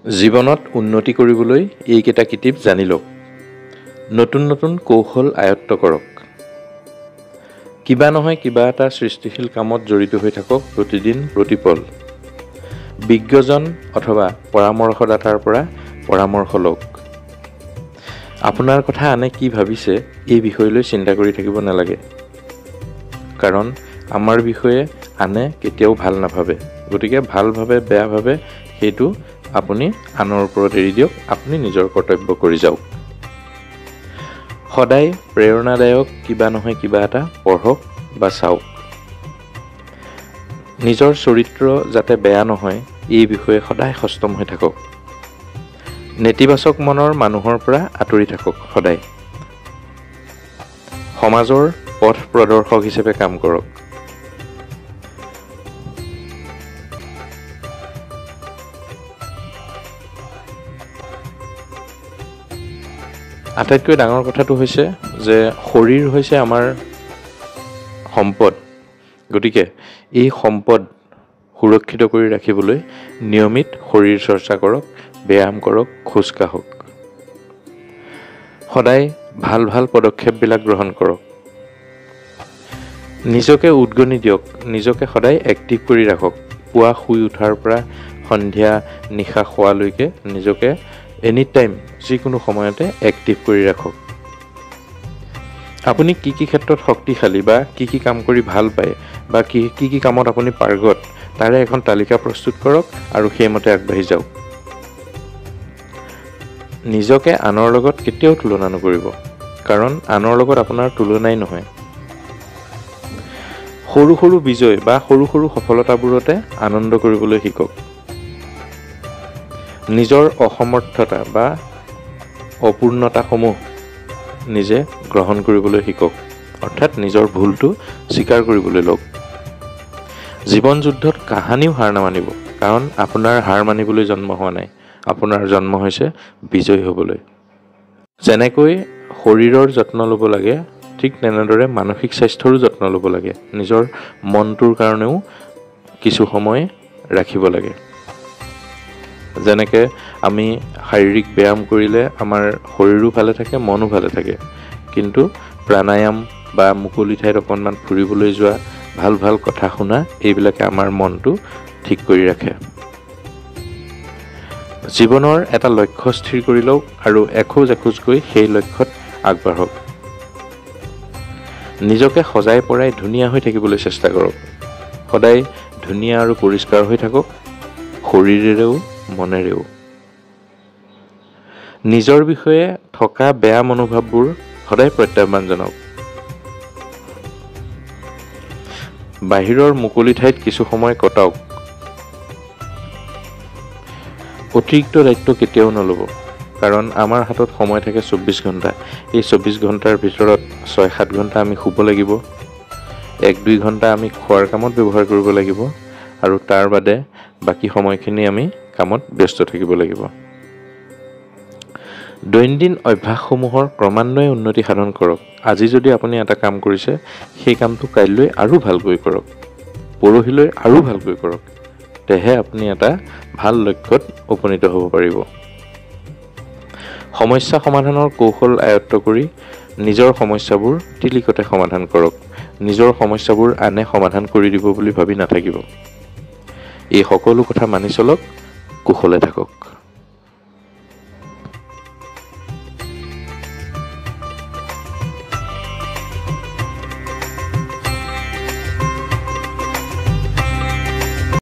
জীৱনত উন্নতি কৰিবলৈ এইকেইটা কিটিপ জানি লওক। নতুন নতুন কৌশল আয়ত্ব কৰক। কিবা নহয় কিবা এটা সৃষ্টিশীল কামত জড়িত হৈ থাকক প্ৰতিদিন প্ৰতিপল। বিজ্ঞজন অথবা পৰামৰ্শদাতাৰ পৰা পৰামৰ্শ লওক। আপোনাৰ কথা আনে কি ভাবিছে এই বিষয়লৈ চিন্তা কৰি থাকিব নালাগে, কাৰণ আমাৰ বিষয়ে আনে কেতিয়াও ভাল নাভাবে। গতিকে ভাল ভাবে বেয়া ভাবে সেইটো আপুনি আনৰ ওপৰত এৰি দিয়ক, আপুনি নিজৰ কৰ্তব্য কৰি যাওক। সদায় প্ৰেৰণাদায়ক কিবা নহয় কিবা এটা পঢ়ক বা চাওক। নিজৰ চৰিত্ৰ যাতে বেয়া নহয় এই বিষয়ে সদায় সষ্টম হৈ থাকক। নেতিবাচক মনৰ মানুহৰ পৰা আঁতৰি থাকক সদায়। সমাজৰ পথ প্ৰদৰ্শক হিচাপে কাম কৰক। আটাইতকৈ ডাঙৰ কথাটো হৈছে যে শৰীৰ হৈছে আমাৰ সম্পদ। গতিকে এই সম্পদ সুৰক্ষিত কৰি ৰাখিবলৈ নিয়মিত শৰীৰ চৰ্চা কৰক, ব্যায়াম কৰক, খোজ কাঢ়ক। সদায় ভাল ভাল পদক্ষেপবিলাক গ্ৰহণ কৰক। নিজকে উদগনি দিয়ক, নিজকে সদায় এক্টিভ কৰি ৰাখক। পুৱা শুই উঠাৰ পৰা সন্ধিয়া নিশা শোৱালৈকে নিজকে এনি টাইম যিকোনো সময়তে এক্টিভ কৰি ৰাখক। আপুনি কি কি ক্ষেত্ৰত শক্তিশালী বা কি কি কাম কৰি ভাল পায় বা কি কি কামত আপুনি পাৰ্গত তাৰে এখন তালিকা প্ৰস্তুত কৰক আৰু সেইমতে আগবাঢ়ি যাওক। নিজকে আনৰ লগত কেতিয়াও তুলনা নকৰিব, কাৰণ আনৰ লগত আপোনাৰ তুলনাই নহয়। সৰু সৰু বিজয় বা সৰু সৰু সফলতাবোৰতে আনন্দ কৰিবলৈ শিকক। নিজৰ অসমৰ্থতা বা অপূৰ্ণতাসমূহ নিজে গ্ৰহণ কৰিবলৈ শিকক, অৰ্থাৎ নিজৰ ভুলটো স্বীকাৰ কৰিবলৈ লওক। জীৱন যুদ্ধত কাহানিও হাৰ নামানিব, কাৰণ আপোনাৰ হাৰ মানিবলৈ জন্ম হোৱা নাই, আপোনাৰ জন্ম হৈছে বিজয়ী হ'বলৈ। যেনেকৈ শৰীৰৰ যত্ন ল'ব লাগে ঠিক তেনেদৰে মানসিক স্বাস্থ্যৰো যত্ন ল'ব লাগে। নিজৰ মনটোৰ কাৰণেও কিছু সময় ৰাখিব লাগে। যেনেকৈ আমি শাৰীৰিক ব্যায়াম কৰিলে আমাৰ শৰীৰো ভালে থাকে, মনো ভালে থাকে, কিন্তু প্ৰাণায়াম বা মুকলি ঠাইত অকণমান ফুৰিবলৈ যোৱা, ভাল ভাল কথা শুনা, এইবিলাকে আমাৰ মনটো ঠিক কৰি ৰাখে। জীৱনৰ এটা লক্ষ্য স্থিৰ কৰি লওক আৰু এখোজ এখোজকৈ সেই লক্ষ্যত আগবাঢ়ক। নিজকে সজাই পৰাই ধুনীয়া হৈ থাকিবলৈ চেষ্টা কৰক। সদায় ধুনীয়া আৰু পৰিষ্কাৰ হৈ থাকক, শৰীৰেৰেও মনেৰেও। নিজৰ বিষয়ে থকা বেয়া মনোভাৱবোৰ সদায় প্ৰত্যাহ্বান জনাওক। বাহিৰৰ মুকলি ঠাইত কিছু সময় কটাওক। অতিৰিক্ত দায়িত্ব কেতিয়াও নল'ব, কাৰণ আমাৰ হাতত সময় থাকে 24 ঘণ্টা। এই 24 ঘণ্টাৰ ভিতৰত 6-7 ঘণ্টা আমি শুব লাগিব, 1-2 ঘণ্টা আমি খোৱাৰ কামত ব্যৱহাৰ কৰিব লাগিব আৰু তাৰ বাদে বাকী সময়খিনি আমি কামত ব্যস্ত থাকিব লাগিব। দৈনন্দিন অভ্যাসসমূহৰ ক্ৰমান্বয়ে উন্নতি সাধন কৰক। আজি যদি আপুনি এটা কাম কৰিছে, সেই কামটো কাইলৈ আৰু ভালকৈ কৰক, পৰহিলৈ আৰু ভালকৈ কৰক, তেহে আপুনি এটা ভাল লক্ষ্যত উপনীত হ'ব পাৰিব। সমস্যা সমাধানৰ কৌশল আয়ত্ব কৰি নিজৰ সমস্যাবোৰ তিলিকতে সমাধান কৰক। নিজৰ সমস্যাবোৰ আনে সমাধান কৰি দিব বুলি ভাবি নাথাকিব। এই সকলো কথা মানি চলক, কুশলে থাকক।